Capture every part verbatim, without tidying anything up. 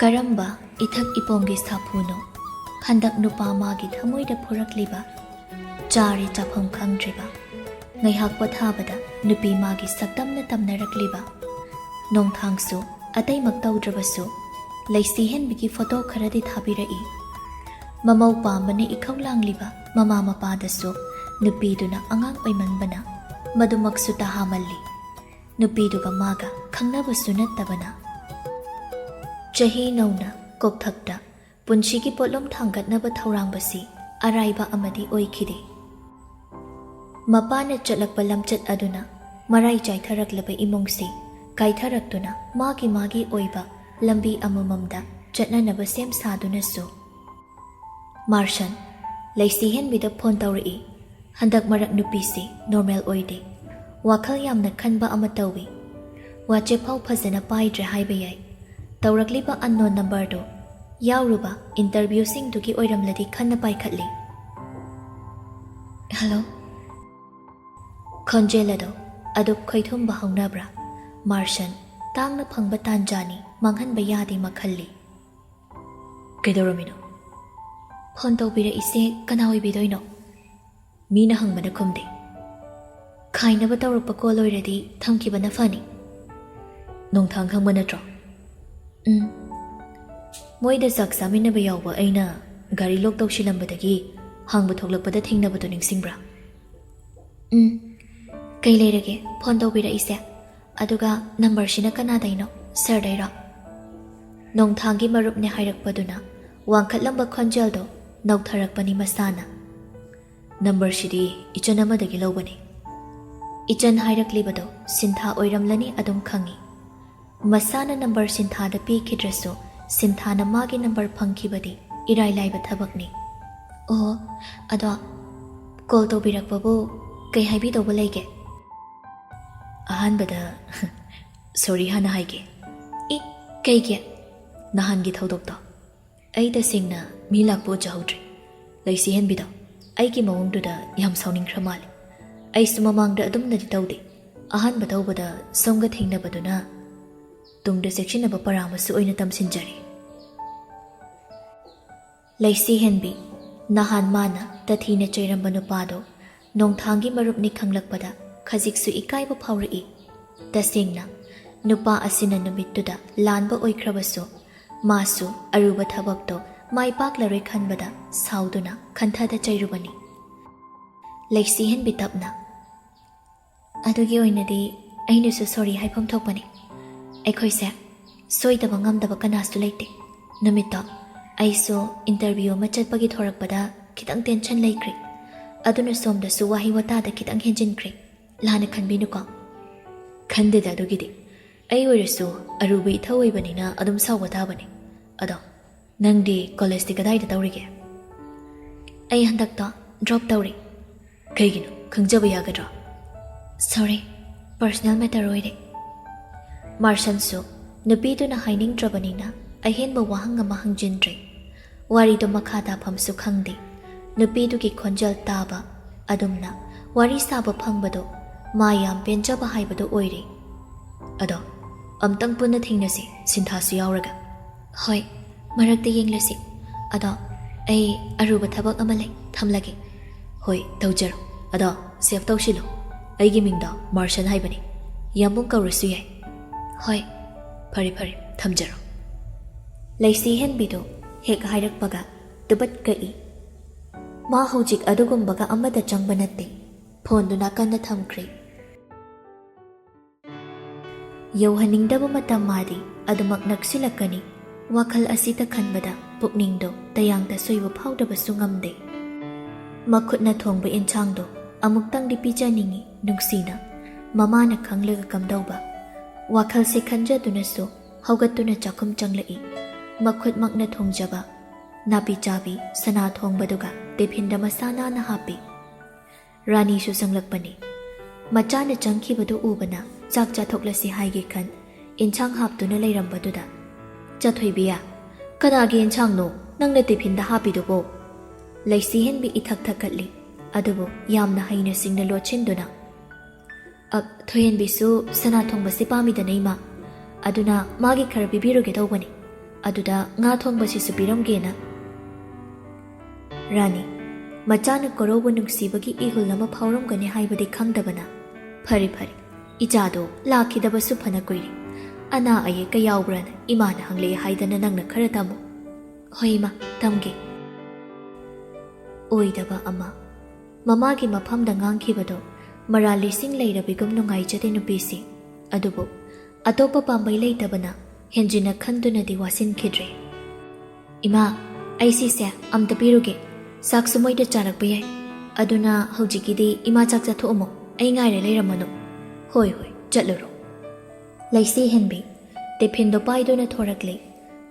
ꯀꯔꯝꯕ ꯏꯊꯛ ꯏꯄꯣꯝꯒꯤ ꯁꯥꯐꯨꯅꯣ ꯍꯟꯗꯛ ꯅꯨꯄꯥ ꯃꯥꯒꯤ ꯊꯃꯣꯏꯗ ꯐꯨꯔꯛꯂꯤꯕ? ꯆꯥꯔꯦ ꯆꯥꯐꯝ ꯈꯪꯗ꯭ꯔꯤꯕ, ꯉꯥꯏꯍꯥꯛ ꯄꯣꯊꯥꯕꯗ ꯅꯨꯄꯤ ꯃꯥꯒꯤ ꯁꯛꯇꯝꯅ ꯇꯝꯅꯔꯛꯂꯤꯕ? ꯅꯣꯡꯊꯥꯡꯁꯨ ꯑꯇꯩꯃꯛ ꯇꯧꯗ꯭ꯔꯕꯁꯨ ꯂꯩꯁꯤ ꯍꯦꯟꯕꯤꯒꯤ ꯐꯣꯇꯣ ꯈꯔꯗꯤ ꯊꯥꯕꯤꯔꯛꯏ꯫ ꯃꯃꯧ ꯄꯥꯝꯕꯅ ꯏꯈꯧ ꯂꯥꯡꯂꯤꯕ ꯃꯃꯥ ꯃꯄꯥꯗꯁꯨ ꯅꯨꯄꯤꯗꯨꯅ ꯑꯉꯥꯡ ꯑꯣꯏꯃꯟꯕꯅ ꯃꯗꯨꯃꯛꯁꯨ ꯇꯍꯥꯃꯜꯂꯤ꯫ ꯅꯨꯄꯤꯗꯨꯒ ꯃꯥꯒ ꯈꯪꯅꯕꯁꯨ ꯅꯠꯇꯕꯅ꯫ ꯆꯍꯤ ꯅꯧꯅ ꯀꯣꯛꯊꯛꯇ ꯄꯨꯟꯁꯤꯒꯤ ꯄꯣꯠꯂꯨꯝ ꯊꯥꯡꯒꯠꯅꯕ ꯊꯧꯔꯥꯡꯕꯁꯤ ꯑꯔꯥꯏꯕ ꯑꯃꯗꯤ ꯑꯣꯏꯈꯤꯗꯦ꯫ ꯃꯄꯥꯅ ꯆꯠꯂꯛꯄ ꯂꯝꯆꯠ ꯑꯗꯨꯅ ꯃꯔꯥꯏ ꯆꯥꯏꯊꯔꯛꯂꯕ ꯏꯃꯨꯡꯁꯤ ꯀꯥꯏꯊꯔꯛꯇꯨꯅ ꯃꯥꯒꯤ ꯃꯥꯒꯤ ꯑꯣꯏꯕ ꯂꯝꯕꯤ ꯑꯃꯃꯝꯗ ꯆꯠꯅꯅꯕ ꯁꯦꯝ ꯁꯥꯗꯨꯅꯁꯨ꯫ ꯃꯥꯔꯁꯟ, ꯂꯩꯁꯤ ꯍꯦꯟꯕꯤꯗ ꯐꯣꯟ ꯇꯧꯔꯛꯏ꯫ ꯍꯟꯗꯛ ꯃꯔꯛ ꯅꯨꯄꯤꯁꯤ ꯅꯣꯔꯃꯦꯜ ꯑꯣꯏꯗꯦ꯫ ꯋꯥꯈꯜ ꯌꯥꯝꯅ ꯈꯟꯕ ꯑꯃ ꯇꯧꯏ꯫ ꯋꯥꯆꯦꯞ ꯐꯥꯎ ꯐꯖꯅ ꯄꯥꯏꯗ꯭ꯔꯦ ꯍꯥꯏꯕ ꯌꯥꯏ꯫ ꯇꯧꯔꯛꯂꯤꯕ ꯑꯟꯅꯣꯟ ꯅꯝꯕꯔꯗꯨ ꯌꯥꯎꯔꯨꯕ ꯏꯟꯇꯔꯚ꯭ꯌꯨꯁꯤꯡꯗꯨꯒꯤ ꯑꯣꯏꯔꯝꯂꯗꯤ ꯈꯟꯅ ꯄꯥꯏꯈꯠꯂꯤ꯫ ꯍꯜꯂꯣ꯫ ꯈꯣꯟꯖꯦꯜ ꯑꯗꯨ ꯑꯗꯨꯛ ꯈꯣꯏꯊꯨꯝꯕ ꯍꯧꯅꯕ꯭ꯔꯥ? ꯃꯥꯔꯁꯟ, ꯇꯥꯡꯅ ꯐꯪꯕ ꯇꯥꯟꯖꯥꯅꯤ, ꯃꯥꯡꯍꯟꯕ ꯌꯥꯗꯦ ꯃꯈꯜꯂꯤ꯫ ꯀꯩꯗꯧꯔꯝꯃꯤꯅꯣ? ꯐꯣꯟ ꯇꯧꯕꯤꯔꯛꯏꯁꯦ ꯀꯅꯥ ꯑꯣꯏꯕꯤꯗꯣꯏꯅꯣ? ꯃꯤꯅ ꯍꯪꯕꯅ ꯈꯨꯝꯗꯦ꯫ ꯈꯥꯏꯅꯕ ꯇꯧꯔꯛꯄ ꯀꯣꯜ ꯑꯣꯏꯔꯗꯤ ꯊꯝꯈꯤꯕꯅ ꯐꯅꯤ꯫ ꯅꯣꯡꯊꯥꯡ ꯈꯪꯕ ꯅꯠꯇ꯭ꯔꯣ? ꯎꯝ꯫ ꯃꯣꯏꯗ ꯆꯥꯛ ꯆꯥꯃꯤꯟꯅꯕ ꯌꯥꯎꯕ ꯑꯩꯅ ꯒꯥꯔꯤ ꯂꯣꯛ ꯇꯧꯁꯤꯜꯂꯝꯕꯗꯒꯤ ꯍꯥꯡꯕ ꯊꯣꯛꯂꯛꯄꯗ ꯊꯦꯡꯅꯕꯗꯣ ꯅꯤꯡꯁꯤꯡꯕ꯭ꯔꯥ? ꯎꯝ꯫ ꯀꯩ ꯂꯩꯔꯒꯦ? ꯐꯣꯟ ꯇꯧꯕꯤꯔꯛꯏꯁꯦ? ꯑꯗꯨꯒ ꯅꯝꯕꯔꯁꯤꯅ ꯀꯅꯥꯗꯩꯅꯣ? ꯁꯔꯗꯩꯔꯣ? ꯅꯣꯡꯊꯥꯡꯒꯤ ꯃꯔꯨꯞꯅꯦ ꯍꯥꯏꯔꯛꯄꯗꯨꯅ ꯋꯥꯡꯈꯠꯂꯝꯕ ꯈꯣꯟꯖꯦꯜꯗꯣ ꯅꯧꯊꯔꯛꯄꯅꯤ ꯃꯁꯥꯅ꯫ ꯅꯝꯕꯔꯁꯤꯗꯤ ꯏꯆꯟ ꯑꯃꯗꯒꯤ ꯂꯧꯕꯅꯤ꯫ ꯏꯆꯟ ꯍꯥꯏꯔꯛꯂꯤꯕꯗꯣ ꯁꯤꯟꯊꯥ ꯑꯣꯏꯔꯝꯂꯅꯤ ꯑꯗꯨꯝ ꯈꯪꯏ꯫ ꯃꯁꯥꯅ ꯅꯝꯕꯔ ꯁꯤꯟꯊꯥꯗ ꯄꯤꯈꯤꯗ꯭ꯔꯁꯨ ꯁꯤꯟꯊꯥꯅ ꯃꯥꯒꯤ ꯅꯝꯕꯔ ꯐꯪꯈꯤꯕꯗꯤ ꯏꯔꯥꯏ ꯂꯥꯏꯕ ꯊꯕꯛꯅꯤ꯫ ꯑꯣ, ꯑꯗꯣ ꯀꯣꯜ ꯇꯧꯕꯤꯔꯛꯄꯕꯨ ꯀꯩ ꯍꯥꯏꯕꯤꯗꯧꯕ ꯂꯩꯒꯦ? ꯑꯍꯥꯟꯕꯗ ꯁꯣꯔꯤ ꯍꯥꯟꯅ ꯍꯥꯏꯒꯦ꯫ ꯏ, ꯀꯩꯒꯤ? ꯅꯍꯥꯟꯒꯤ ꯊꯧꯗꯣꯛꯇꯣ꯫ ꯑꯩ ꯇꯁꯦꯡꯅ ꯃꯤ ꯂꯥꯛꯄ ꯎꯖꯍꯧꯗ꯭ꯔꯦ꯫ ꯂꯩꯁꯤ ꯍꯦꯟꯕꯤꯗꯣ, ꯑꯩꯒꯤ ꯃꯑꯣꯡꯗꯨꯗ ꯌꯥꯝ ꯁꯥꯎꯅꯤꯡꯈ꯭ꯔ ꯃꯥꯜꯂꯦ꯫ ꯑꯩꯁꯨ ꯃꯃꯥꯡꯗ ꯑꯗꯨꯝꯅꯗꯤ ꯇꯧꯗꯦ꯫ ꯑꯍꯥꯟꯕ ꯇꯧꯕꯗ ꯁꯣꯝꯒ ꯊꯦꯡꯅꯕꯗꯨꯅ ꯇꯨꯡꯗ ꯆꯦꯛꯁꯤꯟꯅꯕ ꯄꯔꯥꯃꯁꯨ ꯑꯣꯏꯅ ꯇꯝꯁꯤꯟꯖꯔꯦ꯫ ꯂꯩꯁꯤ ꯍꯦꯟꯕꯤ, ꯅꯍꯥꯟ ꯃꯥꯅ ꯇꯊꯤꯅ ꯆꯩꯔꯝꯕ ꯅꯨꯄꯥꯗꯣ ꯅꯣꯡꯊꯥꯡꯒꯤ ꯃꯔꯨꯞꯅꯤ ꯈꯪꯂꯛꯄꯗ ꯈꯖꯤꯛꯁꯨ ꯏꯀꯥꯏꯕ ꯐꯥꯎꯔꯛꯏ꯫ ꯇꯁꯦꯡꯅ, ꯅꯨꯄꯥ ꯑꯁꯤꯅ ꯅꯨꯃꯤꯠꯇꯨꯗ ꯂꯥꯟꯕ ꯑꯣꯏꯈ꯭ꯔꯕꯁꯨ, ꯃꯥꯁꯨ ꯑꯔꯨꯕ ꯊꯕꯛꯇꯣ ꯃꯥꯏ ꯄꯥꯛꯂꯔꯣꯏ ꯈꯟꯕꯗ ꯁꯥꯎꯗꯨꯅ ꯈꯟꯊꯗ ꯆꯩꯔꯨꯕꯅꯤ꯫ ꯂꯩꯁꯤ ꯍꯦꯟꯕꯤ ꯇꯞꯅ, "ꯑꯗꯨꯒꯤ ꯑꯣꯏꯅꯗꯤ ꯑꯩꯅꯁꯨ ꯁꯣꯔꯤ ꯍꯥꯏꯐꯝ ꯊꯣꯛꯄꯅꯤ꯫ ꯑꯩꯈꯣꯏꯁꯦ ꯁꯣꯏꯗꯕ ꯉꯝꯗꯕ ꯀꯅꯥꯁꯨ ꯂꯩꯇꯦ꯫ ꯅꯨꯃꯤꯠꯇꯣ ꯑꯩꯁꯨ ꯏꯟꯇꯔꯚ꯭ꯌꯨ ꯑꯃ ꯆꯠꯄꯒꯤ ꯊꯣꯔꯛꯄꯗ ꯈꯤꯇꯪ ꯇꯦꯟꯁꯟ ꯂꯩꯈ꯭ꯔꯦ꯫ ꯑꯗꯨꯅ ꯁꯣꯝꯗꯁꯨ ꯋꯥꯍꯩ ꯋꯥꯇꯥꯗ ꯈꯤꯇꯪ ꯍꯦꯟꯖꯤꯟꯈ꯭ꯔꯦ꯫ ꯂꯥꯟꯅ ꯈꯟꯕꯤꯅꯨꯀꯣ꯫" "ꯈꯟꯗꯦꯗ ꯑꯗꯨꯒꯤꯗꯤ꯫ ꯑꯩ ꯑꯣꯏꯔꯁꯨ ꯑꯔꯨꯕ ꯏꯊꯧ ꯑꯣꯏꯕꯅꯤꯅ ꯑꯗꯨꯝ ꯁꯥꯎꯕ ꯇꯥꯕꯅꯤ꯫ ꯑꯗꯣ ꯅꯪꯗꯤ ꯀꯣꯂꯦꯖꯇꯤ ꯀꯗꯥꯏꯗ ꯇꯧꯔꯤꯒꯦ?" "ꯑꯩ ꯍꯟꯗꯛꯇꯣ ꯗ꯭ꯔꯣꯞ ꯇꯧꯔꯦ꯫" "ꯀꯩꯒꯤꯅꯣ? ꯈꯪꯖꯕ ꯌꯥꯒꯗ꯭ꯔꯥ?" "ꯁꯣꯔꯤ, ꯄꯔꯁꯅꯦꯜ ꯃꯦꯇꯔ ꯑꯣꯏꯔꯦ꯫" ꯃꯥꯔꯁꯟꯁꯨ ꯅꯨꯄꯤꯗꯨꯅ ꯍꯥꯏꯅꯤꯡꯗ꯭ꯔꯕꯅꯤꯅ ꯑꯍꯦꯟꯕ ꯋꯥꯍꯪ ꯑꯃ ꯍꯪꯖꯤꯟꯗ꯭ꯔꯦ꯫ ꯋꯥꯔꯤꯗꯣ ꯃꯈꯥ ꯇꯥꯐꯝꯁꯨ ꯈꯪꯗꯦ꯫ ꯅꯨꯄꯤꯗꯨꯒꯤ ꯈꯣꯟꯖꯦꯜ ꯇꯥꯕ, ꯑꯗꯨꯝꯅ ꯋꯥꯔꯤ ꯁꯥꯕ ꯐꯪꯕꯗꯣ ꯃꯥ ꯌꯥꯝ ꯄꯦꯟꯖꯕ ꯍꯥꯏꯕꯗꯨ ꯑꯣꯏꯔꯦ꯫ "ꯑꯗꯣ ꯑꯝꯇꯪ ꯄꯨꯟꯅ ꯊꯦꯡꯅꯁꯤ, ꯁꯤꯟꯊꯥꯁꯨ ꯌꯥꯎꯔꯒ꯫" "ꯍꯣꯏ, ꯃꯔꯛꯇ ꯌꯦꯡꯂꯁꯤ꯫ ꯑꯗꯣ ꯑꯩ ꯑꯔꯨꯕ ꯊꯕꯛ ꯑꯃ ꯂꯩ, ꯊꯝꯂꯒꯦ꯫" "ꯍꯣꯏ, ꯇꯧꯖꯔꯣ꯫ ꯑꯗꯣ ꯁꯦꯚ ꯇꯧꯁꯤꯜꯂꯨ, ꯑꯩꯒꯤ ꯃꯤꯡꯗꯣ ꯃꯥꯔꯁꯟ ꯍꯥꯏꯕꯅꯤ꯫ ꯌꯥꯝꯕꯨꯡ ꯀꯧꯔꯁꯨ ꯌꯥꯏ꯫" "ꯍꯣꯏ꯫" "ꯐꯔꯦ ꯐꯔꯦ, ꯊꯝꯖꯔꯣ꯫" ꯂꯩꯁꯤ ꯍꯦꯟꯕꯤꯗꯨ ꯍꯦꯛ ꯍꯥꯏꯔꯛꯄꯒ ꯇꯨꯕꯠ ꯀꯛꯏ꯫ ꯃꯥ ꯍꯧꯖꯤꯛ ꯑꯗꯨꯒꯨꯝꯕꯒ ꯑꯃꯗ ꯆꯪꯕ ꯅꯠꯇꯦ꯫ ꯐꯣꯟꯗꯨ ꯅꯥꯀꯟꯗ ꯊꯝꯈ꯭ꯔꯦ꯫ ꯌꯧꯍꯟꯅꯤꯡꯗꯕ ꯃꯇꯝ ꯃꯥꯗꯤ ꯑꯗꯨꯃꯛ ꯅꯛꯁꯤꯜꯂꯛꯀꯅꯤ꯫ ꯋꯥꯈꯜ ꯑꯁꯤꯇ ꯈꯟꯕꯗ ꯄꯨꯛꯅꯤꯡꯗꯣ ꯇꯌꯥꯡ ꯇꯁꯣꯏꯕ ꯐꯥꯎꯗꯕꯁꯨ ꯉꯝꯗꯦ꯫ ꯃꯈꯨꯠꯅ ꯊꯣꯡꯕ ꯏꯟꯁꯥꯡꯗꯣ ꯑꯃꯨꯛꯇꯪꯗꯤ ꯄꯤꯖꯅꯤꯡꯏ ꯅꯨꯡꯁꯤꯅ꯫ ꯃꯃꯥꯅ ꯈꯪꯂꯒ ꯀꯝꯗꯧꯕ? ꯋꯥꯈꯜꯁꯦ ꯈꯟꯖꯗꯨꯅꯁꯨ ꯍꯧꯒꯠꯇꯨꯅ ꯆꯥꯛꯈꯨꯝ ꯆꯪꯂꯛꯏ꯫ ꯃꯈꯨꯠꯃꯛꯅ ꯊꯣꯡꯖꯕ ꯅꯥꯄꯤ ꯆꯥꯕꯤ ꯁꯅꯥ ꯊꯣꯡꯕꯗꯨꯒ ꯇꯤꯐꯤꯟꯗ ꯃꯁꯥ ꯅꯥꯟꯅ ꯍꯥꯞꯄꯤ꯫ ꯔꯥꯅꯤꯁꯨ ꯆꯪꯂꯛꯄꯅꯤ꯫ ꯃꯆꯥꯅ ꯆꯪꯈꯤꯕꯗꯨ ꯎꯕꯅ ꯆꯥꯛ ꯆꯥꯊꯣꯛꯂꯁꯤ ꯍꯥꯏꯒꯦ ꯈꯟ ꯏꯟꯁꯥꯡ ꯍꯥꯞꯇꯨꯅ ꯂꯩꯔꯝꯕꯗꯨꯗ, "ꯆꯥꯊꯣꯏꯕꯤꯌꯥ, ꯀꯅꯥꯒꯤ ꯏꯟꯁꯥꯡꯅꯣ ꯅꯪꯅ ꯇꯤꯐꯤꯟꯗ ꯍꯥꯞꯄꯤꯗꯨꯕꯣ?" ꯂꯩꯁꯤ ꯍꯦꯟꯕꯤ ꯏꯊꯛ ꯊꯛꯀꯠꯂꯤ, ꯑꯗꯨꯕꯨ ꯌꯥꯝꯅ ꯍꯩꯅ ꯁꯤꯡꯅ ꯂꯣꯠꯁꯤꯟꯗꯨꯅ꯫ "ꯑ, ꯊꯣꯏꯍꯦꯟꯕꯤꯁꯨ ꯁꯅꯥ ꯊꯣꯡꯕꯁꯤ ꯄꯥꯝꯃꯤꯗꯅ, ꯏꯃꯥ꯫ ꯑꯗꯨꯅ ꯃꯥꯒꯤ ꯈꯔ ꯄꯤꯕꯤꯔꯨꯒꯦ ꯇꯧꯕꯅꯤ꯫ ꯑꯗꯨꯗ ꯉꯥ ꯊꯣꯡꯕꯁꯤꯁꯨ ꯄꯤꯔꯝꯒꯦꯅ꯫" ꯔꯥꯅꯤ, ꯃꯆꯥꯅ ꯀꯣꯔꯧꯕꯨ ꯅꯨꯡꯁꯤꯕꯒꯤ ꯏꯍꯨꯜ ꯑꯃ ꯐꯥꯎꯔꯝꯒꯅꯤ ꯍꯥꯏꯕꯗꯤ ꯈꯪꯗꯕꯅ, "ꯐꯔꯦ ꯐꯔꯦ, ꯏꯆꯥꯗꯣ ꯂꯥꯛꯈꯤꯗꯕꯁꯨ ꯐꯅ ꯀꯨꯏꯔꯦ꯫ ꯑꯅꯥ ꯑꯌꯦꯛꯀ ꯌꯥꯎꯕ꯭ꯔꯥꯅ ꯏꯃꯥꯅ ꯍꯪꯂꯛꯑꯦ ꯍꯥꯏꯗꯅ ꯅꯪꯅ ꯈꯔ ꯇꯝꯃꯨ꯫" "ꯍꯣꯏ ꯏꯃꯥ, ꯇꯝꯒꯦ꯫" ꯑꯣꯏꯗꯕ ꯑꯃ꯫ ꯃꯃꯥꯒꯤ ꯃꯐꯝꯗ ꯉꯥꯡꯈꯤꯕꯗꯣ ꯃꯔꯥꯜ ꯂꯤꯁꯤꯡ ꯂꯩꯔꯕꯤꯒꯨꯝ ꯅꯨꯡꯉꯥꯏꯖꯗꯦ ꯅꯨꯄꯤꯁꯤ꯫ ꯑꯗꯨꯕꯨ ꯑꯇꯣꯞꯄ ꯄꯥꯝꯕꯩ ꯂꯩꯇꯕꯅ ꯍꯦꯟꯖꯤꯟꯅ ꯈꯟꯗꯨꯅꯗꯤ ꯋꯥꯁꯤꯟꯈꯤꯗ꯭ꯔꯦ꯫ "ꯏꯃꯥ, ꯑꯩ ꯁꯤꯁꯦ ꯑꯝꯇ ꯄꯤꯔꯨꯒꯦ꯫ ꯆꯥꯛꯁꯨ ꯃꯣꯏꯗ ꯆꯥꯔꯛꯄ ꯌꯥꯏ꯫ ꯑꯗꯨꯅ ꯍꯧꯖꯤꯛꯀꯤꯗꯤ ꯏꯃꯥ ꯆꯥꯛ ꯆꯥꯊꯣꯛꯑꯝꯃꯣ, ꯑꯩ ꯉꯥꯏꯔ ꯂꯩꯔꯝꯃꯅꯨ꯫" "ꯍꯣꯏ ꯍꯣꯏ, ꯆꯠꯂꯨꯔꯣ꯫" ꯂꯩꯁꯤ ꯍꯦꯟꯕꯤ ꯇꯤꯐꯤꯟꯗꯣ ꯄꯥꯏꯗꯨꯅ ꯊꯣꯔꯛꯂꯦ꯫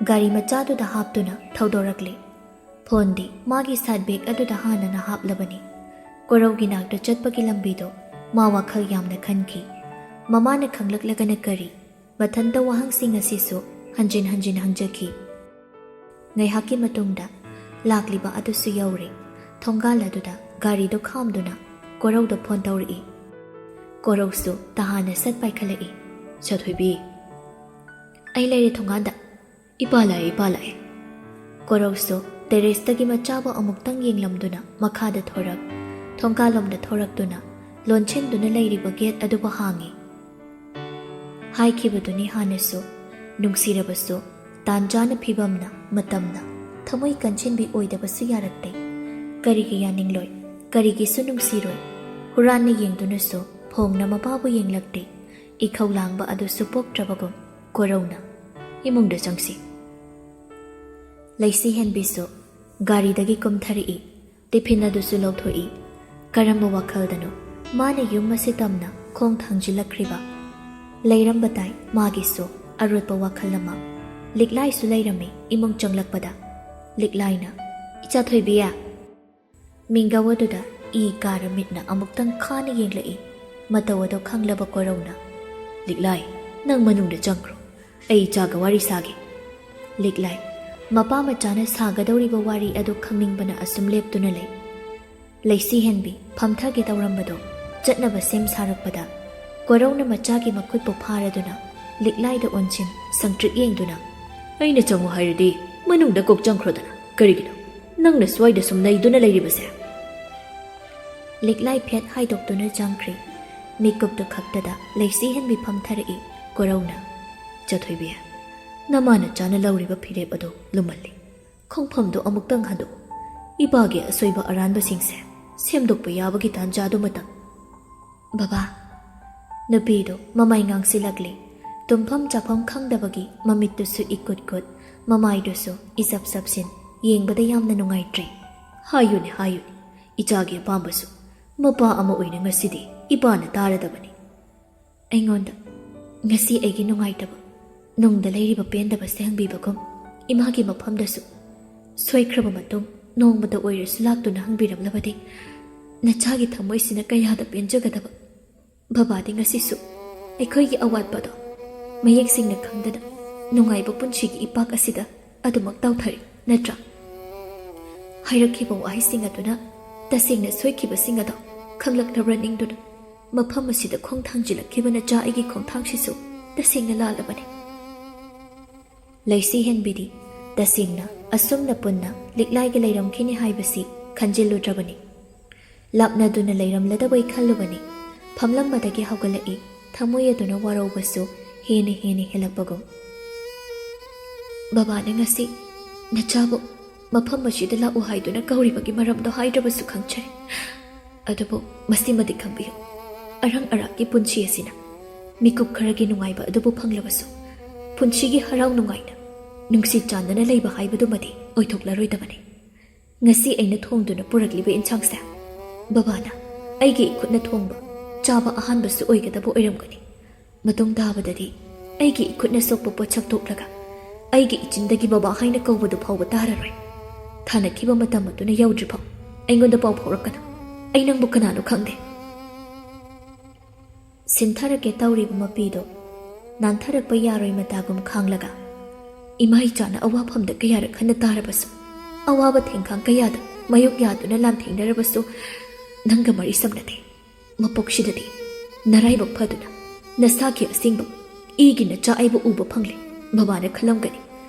ꯒꯥꯔꯤ ꯃꯆꯥꯗꯨꯗ ꯍꯥꯞꯇꯨꯅ ꯊꯧꯗꯣꯔꯛꯂꯦ꯫ ꯐꯣꯟꯗꯤ ꯃꯥꯒꯤ ꯁꯥꯏꯠ ꯕꯦꯒ ꯑꯗꯨꯗ ꯍꯥꯟꯅꯅ ꯍꯥꯞꯂꯕꯅꯤ꯫ ꯀꯣꯔꯧꯒꯤ ꯅꯥꯛꯇ ꯆꯠꯄꯒꯤ ꯂꯝꯕꯤꯗꯣ ꯃꯥ ꯋꯥꯈꯜ ꯌꯥꯝꯅ ꯈꯟꯈꯤ꯫ ꯃꯃꯥꯅ ꯈꯪꯂꯛꯂꯒꯅ ꯀꯔꯤ? ꯃꯊꯟꯇ ꯋꯥꯍꯪꯁꯤꯡ ꯑꯁꯤꯁꯨ ꯍꯟꯖꯤꯟ ꯍꯟꯖꯤꯟ ꯍꯪꯖꯈꯤ꯫ ꯉꯥꯏꯍꯥꯛꯀꯤ ꯃꯇꯨꯡꯗ ꯂꯥꯛꯂꯤꯕ ꯑꯗꯨꯁꯨ ꯌꯧꯔꯦ꯫ ꯊꯣꯡꯒꯥꯜ ꯑꯗꯨꯗ ꯒꯥꯔꯤꯗꯣ ꯈꯥꯝꯗꯨꯅ ꯀꯣꯔꯧꯗ ꯐꯣꯟ ꯇꯧꯔꯛꯏ꯫ ꯀꯣꯔꯧꯁꯨ ꯇꯍꯥꯅ ꯁꯠ ꯄꯥꯏꯈꯠꯂꯛꯏ꯫ "ꯁꯥꯊꯣꯏꯕꯤ꯫" "ꯑꯩ ꯂꯩꯔꯦ ꯊꯣꯡꯒꯥꯟꯗ꯫" "ꯏꯄꯥ ꯂꯥꯛꯑꯦ, ꯏꯄꯥ ꯂꯥꯛꯑꯦ꯫" ꯀꯣꯔꯧꯁꯨ ꯇꯦꯔꯦꯁꯇꯒꯤ ꯃꯆꯥꯕꯨ ꯑꯃꯨꯛꯇꯪ ꯌꯦꯡꯂꯝꯗꯨꯅ ꯃꯈꯥꯗ ꯊꯣꯔꯛ, ꯊꯣꯡꯒꯥꯜꯂꯣꯝꯗ ꯊꯣꯔꯛꯇꯨꯅ ꯂꯣꯟꯁꯤꯟꯗꯨꯅ ꯂꯩꯔꯤꯕ ꯒꯦꯠ ꯑꯗꯨꯕꯨ ꯍꯥꯡꯉꯤ꯫ ꯍꯥꯏꯈꯤꯕꯗꯨꯅꯤ ꯍꯥꯟꯅꯁꯨ, ꯅꯨꯡꯁꯤꯔꯕꯁꯨ ꯇꯥꯟꯖꯥꯅ, ꯐꯤꯕꯝꯅ, ꯃꯇꯝꯅ ꯊꯃꯣꯏ ꯀꯟꯁꯤꯟꯕꯤ ꯑꯣꯏꯗꯕꯁꯨ ꯌꯥꯔꯛꯇꯦ꯫ ꯀꯔꯤꯒꯤ ꯌꯥꯅꯤꯡꯂꯣꯏ? ꯀꯔꯤꯒꯤꯁꯨ ꯅꯨꯡꯁꯤꯔꯣꯏ? ꯍꯨꯔꯥꯟꯅ ꯌꯦꯡꯗꯨꯅꯁꯨ ꯐꯣꯡꯅ ꯃꯄꯥꯕꯨ ꯌꯦꯡꯂꯛꯇꯦ꯫ ꯏꯈꯧ ꯂꯥꯡꯕ ꯑꯗꯨꯁꯨ ꯄꯣꯛꯇ꯭ꯔꯕꯒꯨꯝ ꯀꯣꯔꯧꯅ, "ꯏꯃꯨꯡꯗ ꯆꯪꯁꯤ꯫" ꯂꯩꯁꯤ ꯍꯦꯟꯕꯤꯁꯨ ꯒꯥꯔꯤꯗꯒꯤ ꯀꯨꯝꯊꯔꯛꯏ꯫ ꯇꯤꯐꯤꯟ ꯑꯗꯨꯁꯨ ꯂꯧꯊꯣꯛꯏ꯫ ꯀꯔꯝꯕ ꯋꯥꯈꯜꯗꯅꯣ ꯃꯥꯅ ꯌꯨꯝ ꯑꯁꯤ ꯇꯝꯅ ꯈꯣꯡ ꯊꯥꯡꯖꯤꯜꯂꯛꯈ꯭ꯔꯤꯕ? ꯂꯩꯔꯝꯕ ꯇꯥꯏ ꯃꯥꯒꯤꯁꯨ ꯑꯔꯣꯠꯄ ꯋꯥꯈꯜ ꯑꯃ꯫ ꯂꯤꯛꯂꯥꯏꯁꯨ ꯂꯩꯔꯝꯃꯤ ꯏꯃꯨꯡ ꯆꯪꯂꯛꯄꯗ꯫ ꯂꯤꯛꯂꯥꯏꯅ, "ꯏꯆꯥ ꯊꯣꯏꯕꯤ!" ꯃꯤꯡꯒꯧ ꯑꯗꯨꯗ ꯏ ꯀꯥꯔ ꯃꯤꯠꯅ ꯑꯃꯨꯛꯇꯪ ꯈꯥꯅ ꯌꯦꯡꯂꯛꯏ꯫ ꯃꯇꯧ ꯑꯗꯣ ꯈꯪꯂꯕ ꯀꯣꯔꯧꯅ, "ꯂꯤꯛꯂꯥꯏ, ꯅꯪ ꯃꯅꯨꯡꯗ ꯆꯪꯈ꯭ꯔꯣ꯫ ꯑꯩ ꯏꯆꯥꯒ ꯋꯥꯔꯤ ꯁꯥꯒꯦ꯫" ꯂꯤꯛꯂꯥꯏ, ꯃꯄꯥ ꯃꯆꯥꯅ ꯁꯥꯒꯗꯧꯔꯤꯕ ꯋꯥꯔꯤ ꯑꯗꯨ ꯈꯪꯅꯤꯡꯕꯅ ꯑꯁꯨꯝ ꯂꯦꯞꯇꯨꯅ ꯂꯩ꯫ ꯂꯩꯁꯤ ꯍꯦꯟꯕꯤ ꯐꯝꯊꯒꯦ ꯇꯧꯔꯝꯕꯗꯣ ꯆꯠꯅꯕ ꯁꯦꯝ ꯁꯥꯔꯛꯄꯗ ꯀꯣꯔꯧꯅ ꯃꯆꯥꯒꯤ ꯃꯈꯨꯠꯄꯨ ꯐꯥꯔꯗꯨꯅ ꯂꯤꯛꯂꯥꯏꯗ ꯑꯣꯟꯁꯤꯟ ꯁꯪꯇ꯭ꯔꯤꯛ ꯌꯦꯡꯗꯨꯅ, "ꯑꯩꯅ ꯆꯪꯉꯨ ꯍꯥꯏꯔꯗꯤ ꯃꯅꯨꯡꯗ ꯀꯣꯛ ꯆꯪꯈ꯭ꯔꯣꯗꯅ, ꯀꯔꯤꯒꯤꯅꯣ? ꯅꯪꯅ ꯁ꯭ꯋꯥꯏꯗ ꯁꯨꯝ ꯂꯩꯗꯨꯅ ꯂꯩꯔꯤꯕꯁꯦ? ꯂꯤꯛꯂꯥꯏ ꯐꯦꯠ ꯍꯥꯏꯗꯣꯛꯇꯨꯅ ꯆꯪꯈ꯭ꯔꯦ꯫ ꯃꯤꯀꯨꯞꯇꯨ ꯈꯛꯇꯗ ꯂꯩꯁꯤ ꯍꯦꯟꯕꯤ ꯐꯝꯊꯔꯛꯏ꯫ ꯀꯣꯔꯧꯅ, "ꯆꯊꯣꯏꯕꯤ, ꯅꯃꯥꯅ ꯆꯥꯅ ꯂꯧꯔꯤꯕ ꯐꯤꯔꯦꯞ ꯑꯗꯨ ꯂꯨꯝꯃꯜꯂꯤ꯫ ꯈꯣꯡꯐꯝꯗꯨ ꯑꯃꯨꯛꯇꯪ ꯍꯟꯗꯣꯛꯎ꯫ ꯏꯄꯥꯒꯤ ꯑꯁꯣꯏꯕ ꯑꯔꯥꯟꯕꯁꯤꯡꯁꯦ ꯁꯦꯝꯗꯣꯛꯄ ꯌꯥꯕꯒꯤ ꯇꯥꯟꯖꯥꯗꯨꯃꯇꯪ꯫" "ꯕꯕꯥ꯫" ꯅꯨꯄꯤꯗꯨ ꯃꯃꯥꯏ ꯉꯥꯡꯁꯤꯜꯂꯛꯂꯤ꯫ ꯇꯨꯝꯐꯝ ꯆꯥꯐꯝ ꯈꯪꯗꯕꯒꯤ ꯃꯃꯤꯠꯇꯨꯁꯨ ꯏꯀꯨꯠ ꯀꯨꯠ, ꯃꯃꯥꯏꯗꯨꯁꯨ ꯏꯆꯞ ꯆꯞꯁꯤꯟ, ꯌꯦꯡꯕꯗ ꯌꯥꯝꯅ ꯅꯨꯡꯉꯥꯏꯇ꯭ꯔꯦ꯫ "ꯍꯥꯏꯌꯨꯅꯦ, ꯍꯥꯏꯌꯨꯅꯦ, ꯏꯆꯥꯒꯤ ꯑꯄꯥꯝꯕꯁꯨ꯫ ꯃꯄꯥ ꯑꯃ ꯑꯣꯏꯅ ꯉꯁꯤꯗꯤ ꯏꯄꯥꯅ ꯇꯥꯔꯗꯕꯅꯤ꯫" ꯑꯩꯉꯣꯟꯗ ꯉꯁꯤ ꯑꯩꯒꯤ ꯅꯨꯡꯉꯥꯏꯇꯕ, ꯅꯨꯡꯗ ꯂꯩꯔꯤꯕ ꯄꯦꯟꯗꯕꯁꯦ ꯍꯪꯕꯤꯕꯒꯨꯝ, ꯏꯃꯥꯒꯤ ꯃꯐꯝꯗꯁꯨ ꯁꯣꯏꯈ꯭ꯔꯕ ꯃꯇꯨꯡ ꯅꯣꯡꯃꯇ ꯑꯣꯏꯔꯁꯨ ꯂꯥꯛꯇꯨꯅ ꯍꯪꯕꯤꯔꯝꯂꯕꯗꯤ ꯅꯆꯥꯒꯤ ꯊꯃꯣꯏꯁꯤꯅ ꯀꯌꯥꯗ ꯄꯦꯟꯖꯒꯗꯕ꯫ ꯕꯕꯥꯗꯤ ꯉꯁꯤꯁꯨ ꯑꯩꯈꯣꯏꯒꯤ ꯑꯋꯥꯠꯄꯗꯣ ꯃꯌꯦꯛ ꯁꯦꯡꯅ ꯈꯪꯗꯅ ꯅꯨꯡꯉꯥꯏꯕ ꯄꯨꯟꯁꯤꯒꯤ ꯏꯄꯥꯛ ꯑꯁꯤꯗ ꯑꯗꯨꯃꯛ ꯇꯥꯎꯊꯔꯤ ꯅꯠꯇ꯭ꯔꯥ? ꯍꯥꯏꯔꯛꯈꯤꯕ ꯋꯥꯍꯩꯁꯤꯡ ꯑꯗꯨꯅ ꯇꯁꯦꯡꯅ ꯁꯣꯏꯈꯤꯕꯁꯤꯡ ꯑꯗꯣ ꯈꯪꯂꯛꯂꯕ꯭ꯔꯥ ꯅꯤꯡꯗꯨꯅ, ꯃꯐꯝ ꯑꯁꯤꯗ ꯈꯣꯡ ꯊꯥꯡꯖꯤꯜꯂꯛꯈꯤꯕ ꯅꯆꯥ ꯑꯩꯒꯤ ꯈꯣꯡꯊꯥꯡꯁꯤꯁꯨ ꯇꯁꯦꯡꯅ ꯂꯥꯜꯂꯕꯅꯤ꯫ ꯂꯩꯁꯤ ꯍꯦꯟꯕꯤꯗꯤ ꯇꯁꯦꯡꯅ ꯑꯁꯨꯝꯅ ꯄꯨꯟꯅ ꯂꯤꯛꯂꯥꯏꯒ ꯂꯩꯔꯝꯈꯤꯅꯤ ꯍꯥꯏꯕꯁꯤ ꯈꯟꯖꯤꯜꯂꯨꯗ꯭ꯔꯕꯅꯤ꯫ ꯂꯥꯞꯅꯗꯨꯅ ꯂꯩꯔꯝꯂꯗꯕꯩ ꯈꯜꯂꯨꯕꯅꯤ꯫ ꯐꯝꯂꯝꯕꯗꯒꯤ ꯍꯧꯒꯠꯂꯛꯏ, ꯊꯃꯣꯏ ꯑꯗꯨꯅ ꯋꯥꯔꯧꯕꯁꯨ ꯍꯦꯟꯅ ꯍꯦꯟꯅ ꯍꯦꯜꯂꯛꯄꯒꯨꯝ꯫ "ꯕꯕꯥꯅ ꯉꯁꯤ ꯅꯆꯥꯕꯨ ꯃꯐꯝ ꯑꯁꯤꯗ ꯂꯥꯛꯎ ꯍꯥꯏꯗꯨꯅ ꯀꯧꯔꯤꯕꯒꯤ ꯃꯔꯝꯗꯣ ꯍꯥꯏꯗ꯭ꯔꯕꯁꯨ ꯈꯪꯖꯩ꯫ ꯑꯗꯨꯕꯨ ꯃꯁꯤꯃꯗꯤ ꯈꯪꯕꯤꯌꯨ, ꯑꯔꯪ ꯑꯔꯥꯛꯀꯤ ꯄꯨꯟꯁꯤ ꯑꯁꯤꯅ ꯃꯤꯀꯨꯞ ꯈꯔꯒꯤ ꯅꯨꯡꯉꯥꯏꯕ ꯑꯗꯨꯕꯨ ꯐꯪꯂꯕꯁꯨ, ꯄꯨꯟꯁꯤꯒꯤ ꯍꯔꯥꯎ ꯅꯨꯡꯉꯥꯏꯅ ꯅꯨꯡꯁꯤ ꯆꯥꯟꯅꯅ ꯂꯩꯕ ꯍꯥꯏꯕꯗꯨꯃꯗꯤ ꯑꯣꯏꯊꯣꯛꯂꯔꯣꯏꯗꯕꯅꯤ꯫ ꯉꯁꯤ ꯑꯩꯅ ꯊꯣꯡꯗꯨꯅ ꯄꯨꯔꯛꯂꯤꯕ ꯏꯟꯁꯥꯡꯁꯦ ꯕꯕꯥꯅ ꯑꯩꯒꯤ ꯏꯈꯨꯠꯅ ꯊꯣꯡꯕ ꯆꯥꯕ ꯑꯍꯥꯟꯕꯁꯨ ꯑꯣꯏꯒꯗꯕ ꯑꯣꯏꯔꯝꯒꯅꯤ꯫ ꯃꯇꯨꯡ ꯇꯥꯕꯗꯗꯤ ꯑꯩꯒꯤ ꯏꯈꯨꯠꯅ ꯁꯣꯛꯄ ꯄꯣꯠꯁꯛ ꯊꯣꯛꯂꯒ ꯑꯩꯒꯤ ꯏꯆꯤꯟꯗꯒꯤ ꯕꯕꯥ ꯍꯥꯏꯅ ꯀꯧꯕꯗꯨ ꯐꯥꯎꯕ ꯇꯥꯔꯔꯣꯏ꯫ ꯊꯥꯅꯈꯤꯕ ꯃꯇꯝ ꯑꯗꯨꯅ ꯌꯧꯗ꯭ꯔꯤꯐꯥꯎ ꯑꯩꯉꯣꯟꯗ ꯄꯥꯎ ꯐꯥꯎꯔꯛꯀꯅꯨ꯫ ꯑꯩ ꯅꯪꯕꯨ ꯀꯅꯥꯅꯣ ꯈꯪꯗꯦ꯫" ꯁꯤꯟꯊꯔꯛꯀꯦ ꯇꯧꯔꯤꯕ ꯃꯄꯤꯗꯣ ꯅꯥꯟꯊꯔꯛꯄ ꯌꯥꯔꯣꯏ ꯃꯇꯥꯒꯨꯝ ꯈꯥꯡꯂꯒ, "ꯏꯃꯥ ꯏꯆꯥꯅ ꯑꯋꯥꯐꯝꯗ ꯀꯌꯥꯔꯛ ꯍꯟꯅ ꯇꯥꯔꯕꯁꯨ, ꯑꯋꯥꯕ ꯊꯦꯡꯈꯥꯡ ꯀꯌꯥꯗ ꯃꯥꯌꯣꯛ ꯌꯥꯗꯨꯅ ꯂꯥꯟꯊꯦꯡꯅꯔꯕꯁꯨ, ꯅꯪꯒ ꯃꯔꯤ ꯁꯝꯅꯗꯦ꯫ ꯃꯄꯣꯛꯁꯤꯗꯗꯤ ꯅꯔꯥꯏꯕꯛ ꯐꯗꯨꯅ ꯅꯁꯥꯒꯤ ꯑꯁꯦꯡꯕ ꯏꯒꯤ ꯅꯆꯥ ꯑꯩꯕꯨ ꯎꯕ ꯐꯪꯂꯦ꯫ ꯕꯕꯥꯅ ꯈꯜꯂꯝꯒꯅꯤ,